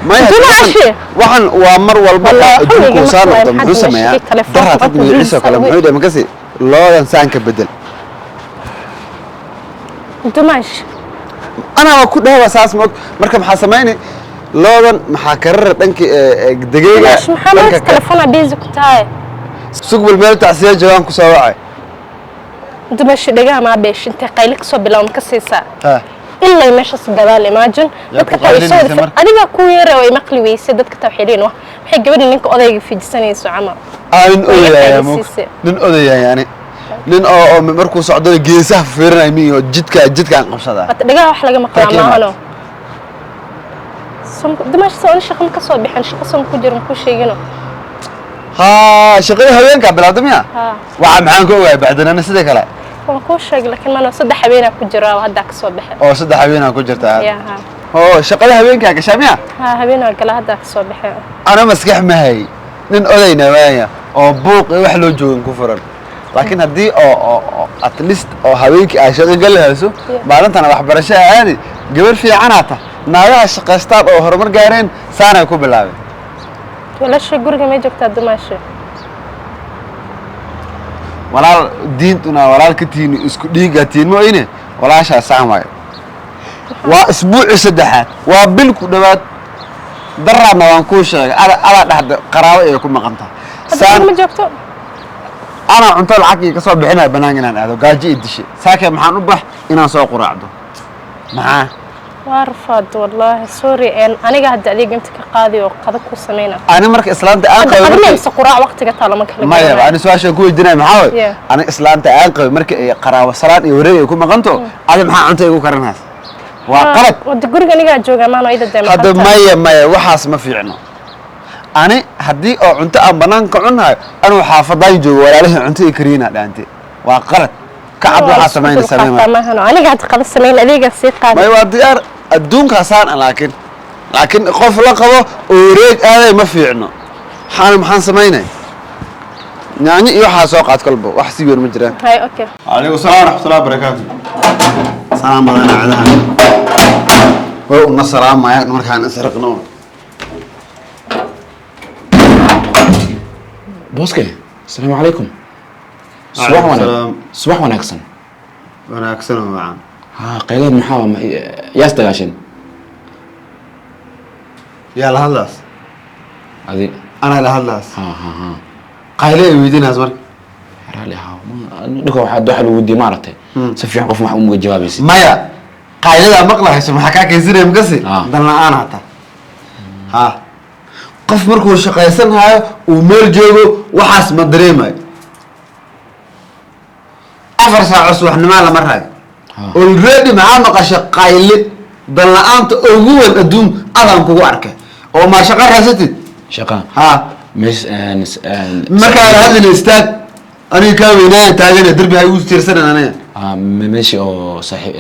Maya. Dumaashi. Waxan waa mar walba Wallahi, oo adduunku xilliga saan marka noqdo. waa Muxuu maxaad sameeyaa? meeshii telefoonka Daraad qofka magaciisa kale biisa muxuu dhahay? Makasi loodan saan ka bedel. Dumaash. Anaa waa ku dhawa saas ma og. Marka maxaa samayni loodan? Maxaa karara dhanka degeyga? Dumaash, maxaa dhanka maanta kale. Telefoona busy ku tahay. Sugbal meel tacsiya joogaan ku soo wacay. Dumaashi, dhagaha maa beesh intay qayli kasoo bilowma ka siisaa Ha. Ilaa meeshaas gadaal, imagine. Yaa Dadka ku taa way soo qaylinaysa wada marka? Adigaa ku yeera, way maqli weyse. Dadka taa waxay leeyihin, wah, maxay gabadha ninka odayga fijisanayso camal? Aa, nin Way odayaaya moog. qaylisise. Nin odayaaya ani, nin oo markuu socdo geesaha fiirinaya miyo jidkaan qabsadaa. Hata dhagaha wax laga maqlaa. Taa ka maahano. Dumaashi, soo shaqo ma ka soo bixin? Shaqo soo ma ku jiro, ma ku sheegino? Haa, shaqadii haweenkaa bilaabda miya? Haa. Waxa maxaan ka ogahay bacdanana sidii kale? Waan kuu sheegay, laakiin maano 3 habeenaa ku jira oo haddaa ka soo baxay. Oo 3 habeenaa ku jirtaa? Ya, haa. Oo shaqada haweenkaa gashaa miya? Haa, habeenaa gala, haddaa ka soo baxay. Ana maskax ma hay, nin odayna waaya oo buuq iyo wax loo joogin ku furan, laakiin haddii oo at least oo haweenkii aa shaqo gali hayso, maalintana waxbarasho aadi, gabar fiicanaa ta. Naagaha shaqaystaan oo horumar gaareen saanay ku bilaabeen. Walaasha guriga may joogtaa, dumaasha? Walaal diintuna walaal ka tiini, isku dhiigaa tiin mooyne. Walaashaa saan waayo, waa isbuucii saddexaad, waa bil ku dhowaad. Daraadna waan kuu sheegay, adaa dhexda qaraabo ay ku maqan tahay. Hadda saan guriga ma joogto? Anaa cunto lacag ka soo bixinaya banaanka inaan aado, gaajo i dishe. Saakee maxaan u bax inaan soo quraacdo? Maxaa? Waa rafaad wallaahi, sorry. Aniga hadda adeeg inta ka qaadi oo qada ku sameyna. Ani marka islaanta aan Hadda qabay qada mise quraac waqtiga taa lama kala maya garanayo. Ani su-aashaan ku weydiinaya maxaa way? Ani islaanta aan qabay marka ay qaraabo salaan iyo wareeg ay ku maqanto, adi maxaa cunto igu karinaysa? Waa qalad. Wada guriga anigaa jooga maano, ida dee Hadda maqan tahay. Maya, maya, waxaas ma fiicno. Ani haddii oo cunto aan banaanka ka cunnayo, anuu xaafadaan joogo, walaalihii cunto i kariyina dhaante. Waa qalad kacab. Waa Waxaa isku samayna dulqaataa sameyma. Maahano, aniga hadda qada sameyn, adeegaa sii qaadi. Maya, waa diyaar adduunkaasaan ah, laakiin qof la qabo oo wareeg aaday ma fiicno. Maxaan samaynay? Yaanyo iyo waxaa soo qaad kolba, wax si weyn ma jiraan. Hay, okay. Calaykum salaam waraxmatullahi wabarakaatu. Salaam badan cadahan way una salaamaya markaan israqno. Booske, asalaamu calaykum. Subax Calaykum wanaag. Salaam. Subax wanaagsan. Wanaagsan oo wacan. Ha, qaylaad maxaa waa? Yaas dagaasheen? Yaa la hadlaas? Adi. Anaa la hadlaas? Ha ha ha. Qayle ay weydiinaas marka. Raalli ahaa. Dhulka waxaa lagu weydiiyey, maaragtay, si fiican qof wax umuga jawaabaysid. Maya, qayladaa maqlahayso maxaa kaa keensanaya makasi? Dan la-aan hata ha. Qof markuu shaqaysan hayo uu meel joogo, waxaas ma dareemayo. 4 saaco subaxnimaa lama raayo. Already maxaa maqashay? Qayli dan la-aanta ugu weyn adduun adaan kugu arkay oo maa shaqo raasatid. Shaqa? Ha. Mees Markaa hadlina istaag, aniga kaa weynaaya taagana derbi ha igu tiirsanan aniga. Meeshii oo saaxiib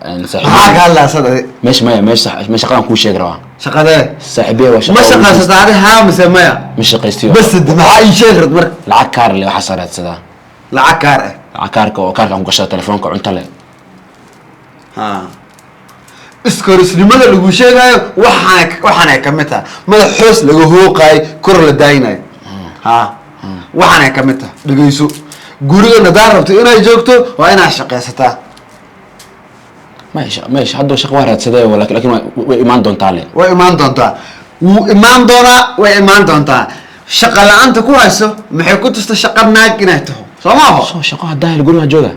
Maxaa saaxiib ka hadlaasad adi? Meesha, maya, meesha shaqadan kuu sheegi rabaa. Shaqadee? Saaxiibaya waa shaqa. Ma shaqaysata adi, haa mise maya? Ma shaqaystiyo. Bas, maxaa ii sheegi rad marka? Lacag kaar le waxaa raadsadaa. Lacag kaar ah? Lacag kaarka oo kaarka aan ku gashada telefoonka cunto le. Ha, iskorisnimada lagu sheegaayo waxaanay kamid tahay madax xoos laga hooqaayo, kor la daayinayo. Ha, waxaanay kamid tahay. Dhegeyso, gurigan haddaad rabto inay joogto waa inaad shaqaysataa. Maya, hadda shaqa waa raadsadee, laakiin way imaan doontaa le. Way imaan doontaa, wuu imaan doonaa, way imaan doontaa. Shaqa la-aanta ku hayso maxay ku tusta? Shaqa naag inay taho soo maaho? Soo shaqo haddaa hel, guriga jooga.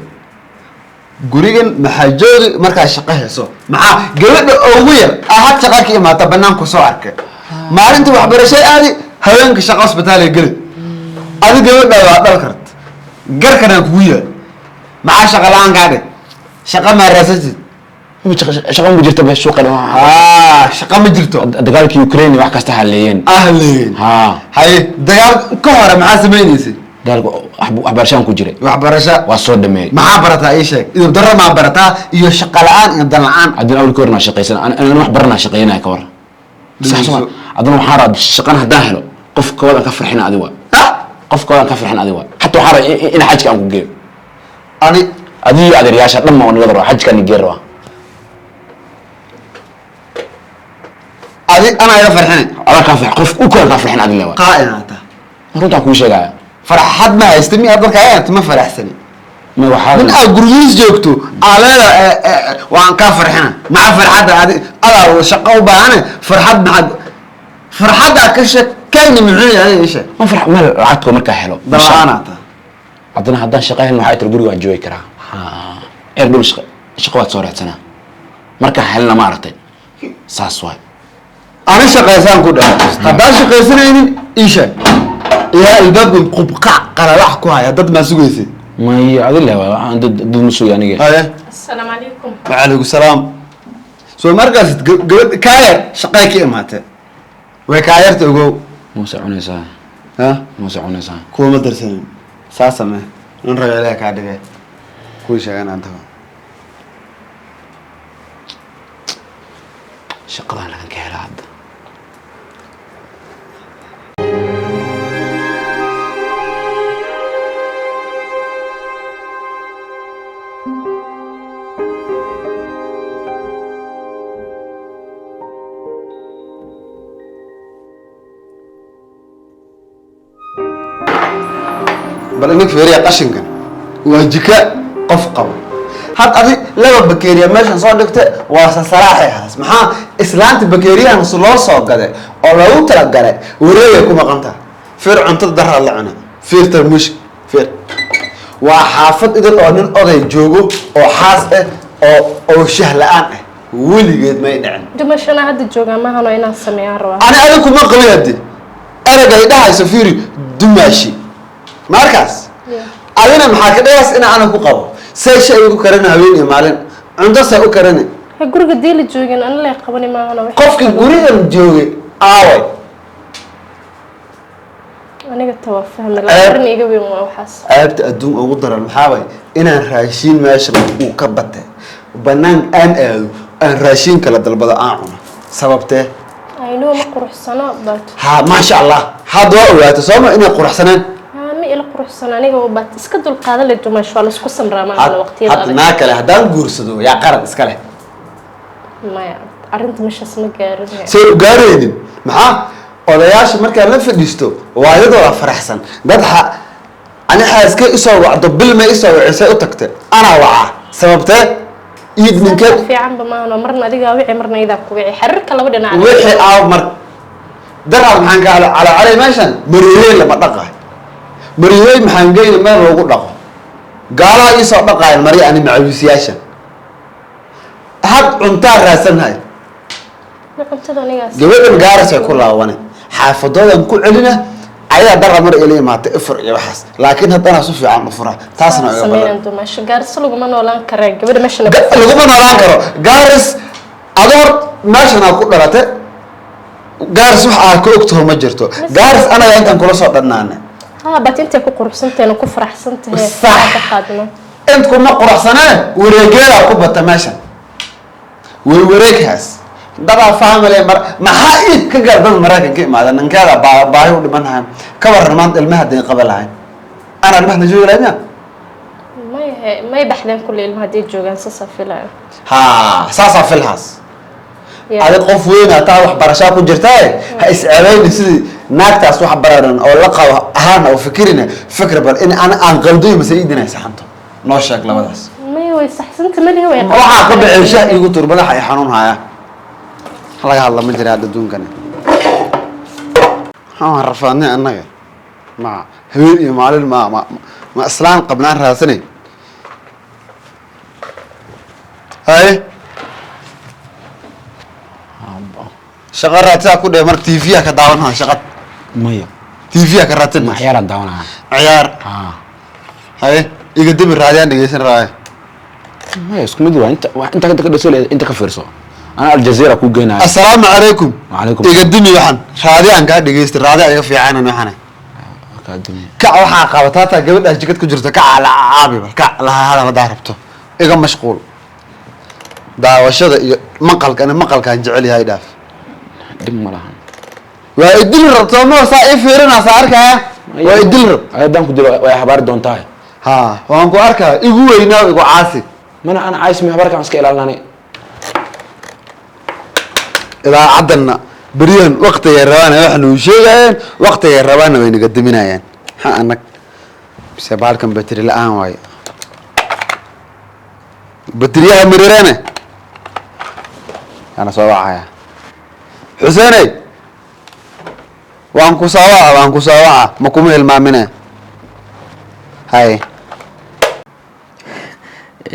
Gurigan maxaa joogi markaa shaqo hayso? Maxaa gabadha ugu yar ahad shaqa ka imaata banaanku soo arkay, maalinta waxbarashay aadi, haweenka shaqa hosbitaalay geli. Adi gabadha waa dhal kart garkanaa kugu yaal. Maxaa shaqa la-aan kaa dhig? Shaqa maa raasatid? Shaqa ma jirta be suuqa. Aa, shaqa ma jirto. Dagaalkii Ukraine wax kasta haleeyeen. Ahleen. Ha. Haye, dagaal ka hore maxaa samaynaysay? Dagaalka waxbarashaan ku jiray. Waxbarasho? Waa soo dhameeyey. Maxaa barataa? Ii sheeg. Idib darro maa barataa iyo shaqa la-aan iyo dan la-aan? Haddana awalka horna shaqaysan ana wax baranaa, shaqaynaya ka war sax soo. Haddana waxaan rabaa shaqana haddaan helo, qof kooda aan ka farxina adi waa. Ha. Qof kooda aan ka farxin adi waa. Xataa waxaan rabaa in xajka aan ku geeyo. Ani? Adiyo adeeryaasha dhan ma nagada rabaa, xajkaan geer rabaa. Adi anaa iga farxinay. Adaa kaa farx, qof u kale kaa farxin adin le waay. Qaa'inaa taa. Runtaan kuu sheegaya. Farxad ma haysta mi aad markaa ayaanta ma faraxsani. Ma waxaa Nin aad guryihiis joogto aa leeda waan kaa farxina, maca farxadda adi adaa shaqo u baahane, farxad maxaad farxaddaa ka shakayni muxuu yahay ii sheeg. Ma farx ma lacagta markaa helo. Dalaanaa taa. Haddana haddaan shaqo helin, waxay tiri guriga waan joogi karaa. Ha, eer dhul shaqo, shaqo waad soo raadsanaa markaa helna, ma aragtay, saas waay. Ani shaqaysaan ku dhahay, haddaan shaqaysanaynin ii sheeg. Ilaa albaabkan qubqac qalalax ku haya, dad maa sugaysay? May, adin le waay, waxaan dad ma sugi aniga. Haye. Asalaamu calaykum. Wacalaykum salaam. Soo markaas gabadh kaayar shaqay ka imaatee, way kaayarta ogow. Muuse cunaysaa? Ha. Muuse cunaysaa? Kuwama darsanin, saa samee, nin raga ilaah kaa dhigay kuwii sheegan aan tago. Shaqadan lagan ka helaa hadda. Bal inig fiiriya qashinkan, waa jika qof qabo. Had adi laba bakeeriya meeshan soo dhigta, waa sasalaaxay haas. Maxaa islaanta bakeeriyahan loo soo gaday oo loogu talagalay? Wareegay ku maqan tahay. Fiir, cuntada daraa la cuna. Fiir tarmuush, fiir. Waa xaafad idil oo nin oday joogo oo xaas ah oo shah la-aan ah, weligeed may dhicin. Dumashana hadda joogaa maahano, inaan sameeyaan rabaa. Ani adiga kuma qabin. Haddi eragay dhahayso fiiri, dumaashi markaas. Adina maxaa ka dhigays in ana ku qabo? Say shay ugu karana habeen iyo maalin, cunto say u karana? Ha, guriga dii la joogin ana lay qabani maahano wixii. Qofka gurigan joogay aaway? Aniga ta waa fahmi la arrin iga weyn waa waxaas. Ceebta adduun ugu daran maxaa waay? Inaan raashiin meesha uu ka batay, banaan aan aado, aan raashiin kala dalbado, aan cuno, sababtee? I know, ma quruxsano, but Ha, maasha Allah, hadda waa ogaata sooma inay quruxsaneen? Ha, ma ila quruxsano aniga, but iska dulqaada le dumash, waa laisku samraa maahano waqtiyada Hadda adag. Naa kale haddaan guursado, yaa qarad iska leh? Maya, arrinta meeshaas ma gaarin. Say u gaaraynin? Maxaa odayaasha markaan la fadhiisto waayadooda faraxsan dad ha ani xaaskay isoo wacdo, bil may isoo wacisay, u tagtay, anaa wacaa, sababtee iid ninkeed? Fiicanba maahano, marna adigaa wici, marna idaa ku wici, xiriirka laba dhinac. Wixii aa mar daraad maxaan ka calacalay meeshan mariyey lama dhaqaay, mariyey maxaan geyna meel loogu dhaqo, gaalaha iisoo dhaqaayan marya, ani macawiisyaasha had cuntaa raadsanhay. Cuntada anigaas. Gabadhan gaarasay ku laabanay, xaafadoodan ku celina, ayadaa dara mar ila imaatay ifur iyo waxaas, laakiin haddana si fiican u fura, taasna iga badan. Sameynaan dumasho gaarisa laguma noolaan karaa, gabadha meesha. Laguma noolaan karo gaaris. Adoor meeshan aa ku dhalate, gaaris wax aa ka ogtaho ma jirto. Gaaris anaga intaan kula soo dhannaanay. Ha, but intay ku quruxsantahay ku faraxsan tahay. Sax. Ka qaadno. Int kuma quruxsanee, wareegeedaa ku bata meeshan, way wareeghaas dadaa family mar. Maxaa iib ka gar dad Maraykan ka imaada, ninkeeda baa baahi u dhiman lahayn. Ka waran maanta ilmaha hadday qaba lahayn, anaa ilmaha la joogi lahayn miya? May may baxdeen kulle ilmaha hadday joogaan, saasaa filaya. Ha, saasaa filhaas. Adi qof weyn taa waxbarashaa ku jirtaa, ha iscebayni sidii naagtaas wax bararan oo la qabo ahaana oo fikirina fikir. Bal in ana aan qaldoy mase iidinay saxanto, noo sheeg labadaas. May, way saxsanta malihi, way. Waxaa ka bixi shah iigu tur, madaxa ay xanuun haya. Wax laga hadla ma jira hadda adduunkani. Waxaan rafaadnay annaga ma habeen iyo maalin ma islaan qabnaan raadsanay. Haye, shaqo raadsaa ku dheh. Marka TV ka daawanaa shaqad? Maya. TV ka raadsan. Ma ciyaaraan daawanaya. Ciyaar? Ha. Haye, iga demi, raadiyaan dhegeysan raaya. Maya, isku mid waa inta waa inta ka dhasoo, inta ka fiirso, ana Aljazeera ku geenaya. Assalaamu calaykum. Wacalaykum. Iga dimi, waxaan raadi aan kaa dhegeysta, raadi iga fiicanan waxaan. Kaa dimi. Kac, waxaa qabataa taa gabadhaas jikad ku jirta, kaca la caabi, bal kac laha hadal haddaa rabto. Iga mashquul daawashada iyo maqalka, ani maqalkaan jecel yahay, dhaaf. Dhib ma lahan. Waa idil rabto ma saa ii fiirinaa, saa arkaya, waa idil rab. Haddaan ku dilo way habaari doontaa. Ha, waan ku arkaa, igu weynaa, igu caasi. Mana ana caysmi, habaarkaan iska ilaalinani. Idaacaddanna Beryahan waqtigay rabaana wax nagu sheegayaan, waqtigay rabaana way naga daminayaan. Maxaa anag mise bahalkan bateri la-aan waayo, bateriyaha mirirene yaana soo wacaya. Xuseeney, waan ku soo waca, waan ku soo waca, ma kuma hilmaamine. Hay.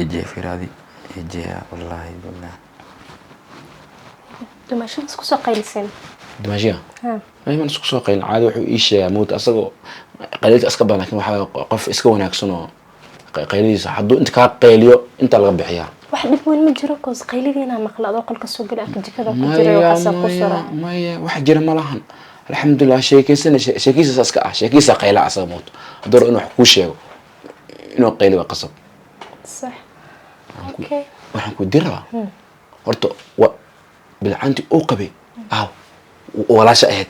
Eje firaadi ejeya, wallaahi billah. Dumaashada isku soo qayliseen? Dimaashiya? Ha. Mayman isku soo qaylin, caadi wuxuu ii sheegaa mowt asagoo qayladiisa iska badan, laakiin waxaa waaye qof iska wanaagsan oo qayladiisa hadduu inta kaa qayliyo intaa laga bixiyaa. Wax dhib weyn ma jiro, 'cause qayladiina maqla adoo qolka soo gala, arka jikada ku jiray. Maya. Waxaasaa ku Maya. sura. Maya, wax jira ma lahan, alxamdulilah. Sheekeysana sheekiisa iska ah, sheekiisa qayla asaga mowt. Hadduu rabo inuu wax kuu sheego, inuu qayli waa qasab. Sax, okay. Waxaan ku diri rabaa horta wa bilcaantii uu qabay aaw walaasha ahayd?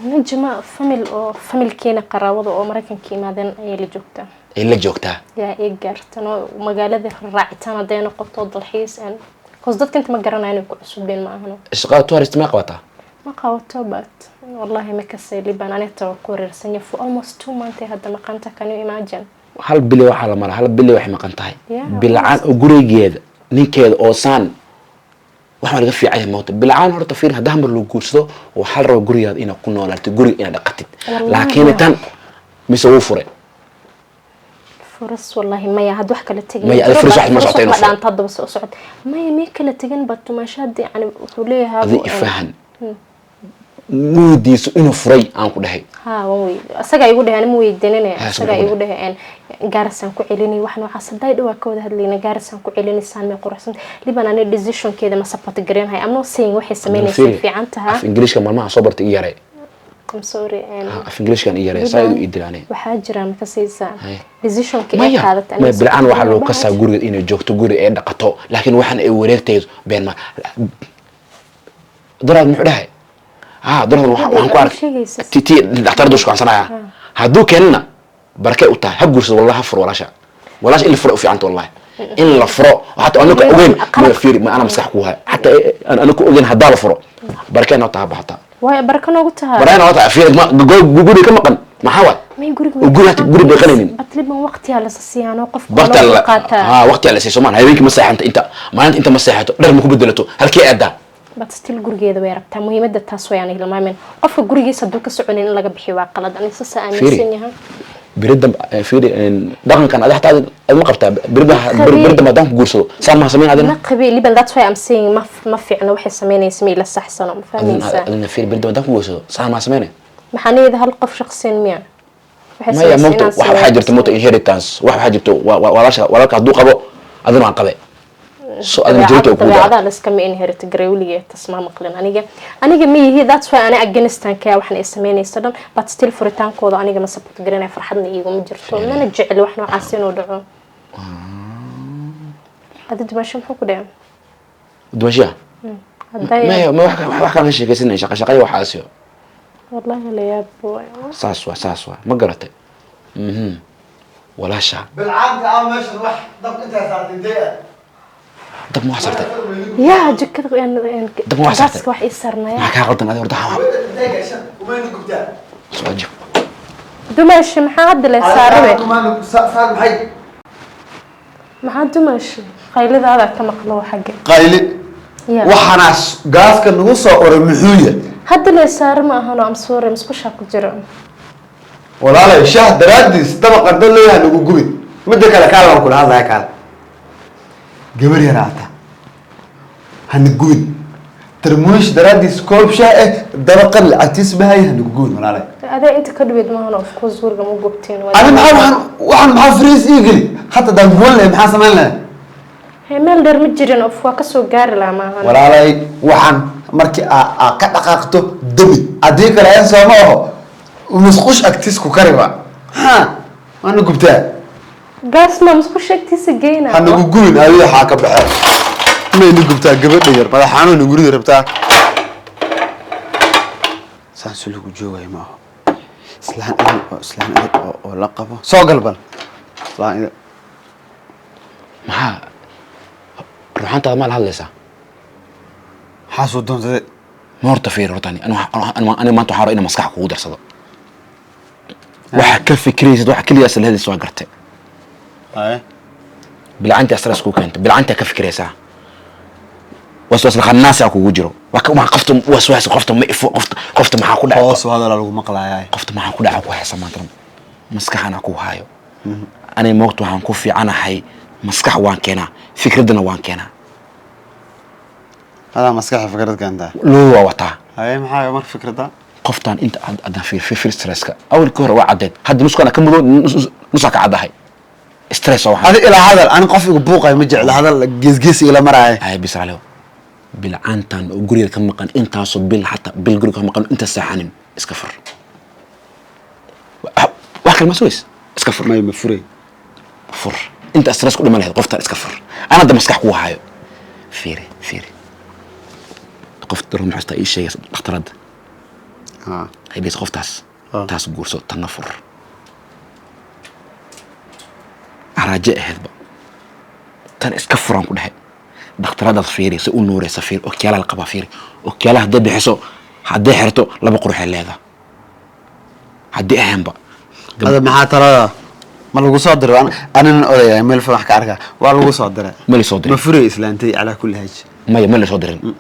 Najma family oo familkeena qaraabada oo Maraykanka imaadeen ayay la joogtaa. Ay la joogtaa? Yaa ii gaartan oo magaalada raacitaan hadday noqoto dalxiis and 'cause dadka inta ma garanayo inay ku cusubeen ma ahano. Shaqada tourist ma qabataa? Ma qabato, but wallahi ma kasay Liban, anigta waa ku wareersanya for almost 2 months hadda maqanta. Can you imagine? Hal bili waxaa la maraa, hal bili waxay maqan tahay. Yeah. Bilcaan oo gurigeeda ninkeeda oo saan wax waa laga fiican yahay mawta. Bilcaan horta fiir, haddaa mar lagu guursado waxaa la rabaa gurigaada inaad ku noolaatid, guriga inaad dhaqatid. Wallahi. Laakiin tan mise wuu furay? Furas wallahi maya, had wax kala tegin. Maya, adi furas wax ma socota inuu ma furo. Dhaanta haddaba soo socod maya, mii kala tegin, but tumaashaada yani wuxuu leeyahay Adi ifahan, weydiiso inuu furay aan ku dhahay. Ha, waan wey, isagaa igu dhahay, anima weydiinine. Ha, isagaa isagaa igu dhahay gaarasaan ku celinay wax noocaas hadday dhawaa ka wada hadlayna, gaarasaan ku celinaysaan may quruxsan. Liban, ani decisionkeeda ma support gareenhay. I'm not saying waxay sameynaysa Fiiri, fiican taha. Af Ingiriishka maalmaha soo bartay i yaray. I'm sorry. Af Ingiriishkan i yaray saa ii dilaanay. Waxaa jira makasaysaa Haye. decisionka ay Maya. qaadata. Maya, bilcaan waxaa loo kasaa guriga inay joogto, guriga ay dhaqato, laakiin waxaan ay wareegtaydo been ma. Daraad muxuu dhahay? Ha, daraad waxaan ku arkay Sheegaysa. Ti dhakhtar dushku cansanaya hadduu keenana barkay u tahay, ha guursado. Wallahi ha furo walaasha, walaasha in la furo u fiicanta, wallahi in la furo hataa anaku ogeyn. Ma fiiri, ma ana maskax ku hay, xataa anaku ogeyn haddaa la furo barkay noo tahay baxata. Waay baraka noogu tahay. Barkay noo tahay. Fiiri, ma guriga ka maqan maxaa waay? May guriga. Oo guri dhaqanaynin. But Liban, waqtiyaa lasa siiyaanoo qofka Barta loo la qaataa. Ha, waqti la siiso maan. Habeenkii ma seexanta, inta maalinta inta ma seexato, dhar ma ku bedelato, halkee aadaa? But still gurigeeda way rabtaa, muhiimadda taas wayaan hilmaamin. Qofka gurigiisa hadduu ka soconin in laga bixiyo waa qalad, ani sasa aaminsan yahay. Beridan fiiri, dhaqankan adi hataa ad ma qabtaa berida. Qabi. Beridan haddaan ku guursado saan ma samayn adina? Ma qabi Liban, that's why I'm saying ma fiicno waxay samaynaysa, ma ila saxsano, ma fahmaysaa? Adina fiiri, beridan haddaan ku guursado saan ma samaynay? Maxaa niyada hal qof shaqsiyan miya? Waxay Maya. samaysay Mawta inaan wax waxaa sameeyo. jirta mawta inheritance, wax waxaa jirto walaasha, walaalka hadduu qabo adina waan qabe, so adina jirta kugu dara. Dabeecadaha laskama inherit garay weligeed, tas ma maqlin aniga. Aniga ma yihi, that's why ani againstanka waxan ay samaynaysa dhan, but still furitaankooda aniga ma support garanaya, farxadna iiguma jirto, mana jecli wax noocaas inuu dhaco. Adi dumasho muxuu ku dhacay? Dumashiya? Hadday Maya, ma wax wax kama sheekaysanay, shaqa shaqaya waxaasiyo. Wallahi la yaab waay. Saas waa, saas waa, ma garatay? Walaasha. Bilcaanka ah meeshan wax dab intaa saartay intee ah? Dab ma wax sartay? Yaa jikada Dab ma wax sartay? Gaaska wax ii sarnaya. Maxaa kaa qaldan adi horta? Intee gashan umayna gubtaa? Soo ajib. Dumaashi, maxaa hadda le saarabe? Saar maxay? Maxaa dumaashi qaylidaada ka maqlo xagga? Qayli. Ya. Waxaanaas gaaska nagu soo oray muxuu yahay? Hadda le saare ma ahano, am sorry, musqushaa ku jiro. Walaalay, shah daraadiis dabaqan dad leeyahay nagu gubin. Midda kale, kaal waan kula hadlaya, kaal. Gabar yaraata hana gubin, tarmuush daraadiis koob shah eh dabaqan lacagtiis bahay hanagu gubin, walaalay. Adee inta ka dhaweyd maahan, of course guriga ma gubteen. Ani maxaa waxaan maxaa fariis ii geli? Hata daan guban lahay maxaa samayn lahay? Hee, meel dheer ma jirin, of waa kasoo gaari lahaa maahan. Walaalay, waxaan markii aa ka dhaqaaqto dami, haddii kale en sooma aho musqush agtiis ku kariba ha waana gubtaa. Gaas ma musqusha agtiisa geyna? Hanagu gubin adiga, waxaa ka baxee mayna gubtaa. Gabadha yar madax xanuun nagu ridi rabtaa, saan sulugu joogaya ma aho. Islaan adag oo islaan adag oo la qabo soo galbal islaan idin. Maxaa ruuxaantaada maa la hadlaysaa? Maxaa soo doonsaday? Ma horta fiir, horta ani maanta waxaan rabaa inaan maskax kugu darsado. Waxa ka fikiraysid, waxa keliya asal hadis waa gartay. Haye. Bilcantii stress kuu keentay, bilcantaa ka fikiraysaa, waswaas khanaasa kugu jiro. Waa qofta waswaas, qofta ma ifo, qofta maxaa ku dhacay? Hoos hadala lagu maqlayaa. Qofta maxaa ku dhaca ku haysa maanta maskaxana ku hayo. Aniga moogta waxaan ku fiicanahay maskax waan keenaa, fikradana waan keenaa. Adaa maskaxa fikrad keentaa. Loo waa wataa. Haye, maxaa marka fikradda? Qoftaan inta aad fiir fiir, stresska awalkii hore waa caddeed, hadda nuskana ka mudo, nusaa ka caddahay, stress waa waxaan. Adi ilaa hadal ani qof igu buuqay ma jecla, hadal geesgees igala maraayo. Ay bisraalew, bilcaantan oo guriga ka maqan intaasoo bil, xataa bil guriga ka maqan, inta saaxanin, iska fur. Wax kale ma sugays, iska fur. May, ma furay. Fur, inta stress ku dhiman lahayd qoftaan iska fur. Ana hadda maskax kuu hayo, fiiri fiiri, qof daro maxasta ii sheegay dhakhtaradda. Ay dhis qoftaas. Taas guurso, tanna fur, araaje ahaydba, tan iska furan ku dhexe. Dhakhtaradaad fiiri, si u nuureysa fiiri, okyaalaha la qabaa fiiri, okyaalaha hadday bixiso, hadday xirto, laba quruxay leedahay, haddii ahaynba. Ada maxaa talada? Ma lagu soo diray? Aninan odayahay, meel fog wax ka arkaa, waa lagu soo diray. Ma la soo dirin. Ma furay islaantay calaa kulli haj? Maya, ma la soo dirin,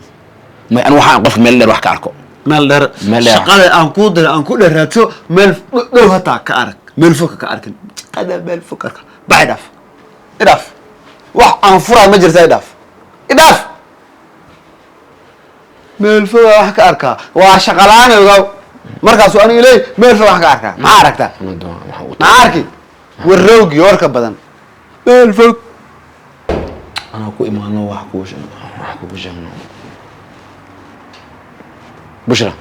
maya. Anu waxaan qof meel dheer wax ka arko. Meel dheer. Meel dheer. Shaqada aan kuu diray aan ku dheeraadso, meel dhow hataa ka arag, meel fog ka arkin. Shaqada meel fog arka, bax, idhaaf, idhaaf, wax aan furaa ma jirta, idhaaf, idhaaf. Meel fog wax ka arkaa waa shaqalaan, ogaw. Markaasuu aniga leey meel fog wax ka arkaa, maxaa aragtaa? Maxaa arki? Warowgi warka badan, meel fog. Anaa ku imaano, wax kuu wax kugu sheegno, Bushra.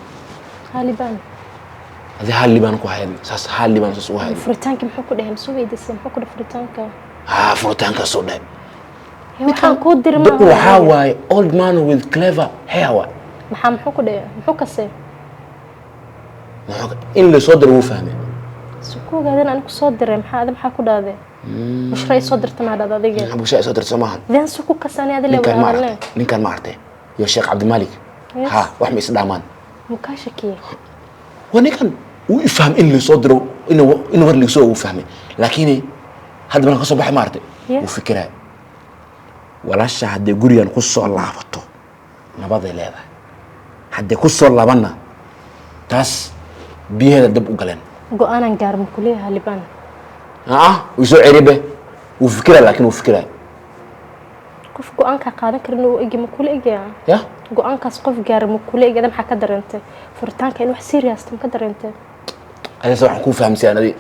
Haalibaan. Adi hal libaan ku hayad, saas hal libaan saas u hayad. Furitaanka muxuu ku dhahay? Masoo weydiisay muxuu ku dhahay furitaanka? Haa, furitaanka soo dhahay. Waxaan kuu diray Dadku maaha. Waxaa waaye old man with clever hair waay. Maxaa muxuu ku dhahay? Muxuu kasay? In la soo diro wuu fahmay. Si ku ogaadeen ani kusoo diray? Maxaa adi maxaa ku dhahday? Bushra ay soo dirta maa dhahda adiga? Busha ay soo dirta soo maahan. Then si ku kasani adi le Ninkaan ma wada aragtay? Hadalne. Ninkaan ma aragtay iyo Sheekh Cabdimalik? Yes. Ha, wax ma is dhaamaan. Muu kaa shakiyey? Waa ninkan wuu ifahmay in la soo diro, in war lagsoo wuu fahmay, laakiin hadda markaan ka soo baxay ma aragtay? Yeah. Wuu fikiraya walaasha hadday gurigan ku soo laabato nabaday leedahay, hadday ku soo laabanna taas biyaheeda dab u galeen. Go-aanan gaar ma kuleeyahay, Halibaan? Ah, wuu soo ceribe, wuu fikiraya, laakiin wuu fikiraya. Qof go-aankaa qaadan karin uu egi ma kula egyaa? Ya. Go-aankaas qof gaar ma kula egi? Ada maxaa ka dareentay furitaanka in wax serious ma ka dareentay? Adase waxaan kuu fahamsiyan adi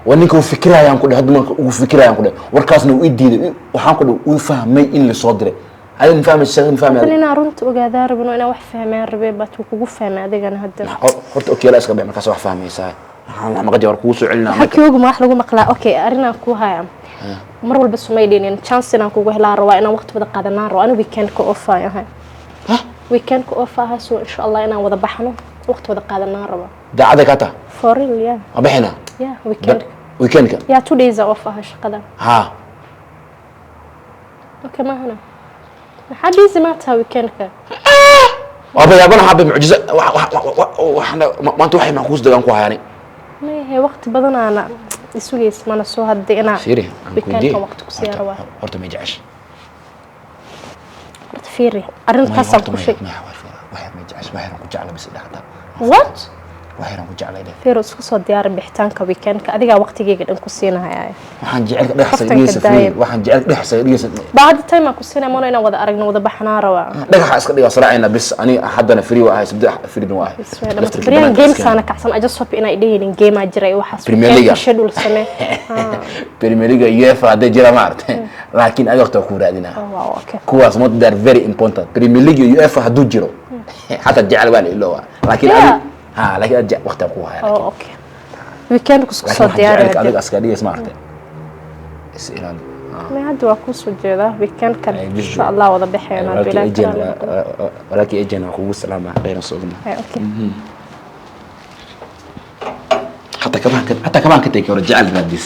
waa ninka uu fikirayaan ku dheh, hadda marka uu fikirayaan ku dheh, warkaasna uu ii diiday. Waxaan ku dheh uu fahmay in la soo diray. Adi ma fahmaysa sheekada, ma fahmay tan adi. Inaan runta ogaadaa rabin oo inaan wax fahmaan rabay, baat wuu kugu fahmay adigana hadda. Horta okeela iska bix, markaas wax fahmaysaa. Waxaan maqan war kugu soo celinaa. Waxaa koogu ma wax lagu maqlaa? Okay, arrinaan kuu haya, mar walba sumay dhinin chance inaan kugu helaa rabaa, inaan waqti wada qaadanaan rabaa. Anigu weekendka off aan ahay. Hah? Weekendka off ahay, so insha Allah inaan wada baxno, waqti wada qaadanaan rabaa. Daacada kaa taa? For real, yeah. Ma bixinaa? Yeah, weekend. Weekendka? Yeah, 2 days are off ahay shaqada. Ha. Okay, maahana maxaa busy maa tahay weekendka? Waaba yaabana habe mucjizo waxna maanta waxay maxaa kuus degaan ku hayaani. Mayahe, waqti badanaana isugaysa mana soo hadda inaa Fiiri, aan ku weekendka weydiiyey. waqti ku siyaa rabaa. Horta may jecesha? Horta fiiri, arrintaasaan ku sheeg. Waxyar may jecesha? Waxyar ku jecla bis dhexda. What? Waxyar ku jeclay dheh. Fiiro, isku soo diyaari bixitaanka weekendka, adigaa waqtigeyga dhan ku siinahaya. Waxaan jecelka dhexsa Kaftanka dhigaysa. daaya. Fiiri, waxaan jecelka dhexsa dhigaysa. Baa hadda time aan ku siinaya mana inaan wada aragno, wada baxnaa rabaa. Dhagaxa iska dhiga, saraacayna bis. Ani haddana free waa ahay, sabdi free waa ahay. Baryahan games aana kacsan. I just hope inay dhehinin game aa jira iyo waxaas. Premier League. Weekendka schedule samee. Premier League, UEFA hadday jira ma aragtay, laakiin adiga waqti waa ku raadinaa. Oh, wow, okay. Kuwaas not, they are very important. Premier League iyo UEFA hadduu jiro xataa jecel waa la iloowa, laakiin adi ha, laakiin adi waqti aan ku haya. Oh, okay, weekendka isku laakiin soo waxaan diyaari. jecelka adiga aska dhigays ma aragtay, is ilaali. May, hadda waa kusoo jeedaa weekendkan. Ay, busy. Insha Allah wada baxeena. Walaalkii Ejen walaalkii Ejen waa kugu salaama, khayran sugna. Okay. حتى كمان حتى كمان كنت jecel raadis.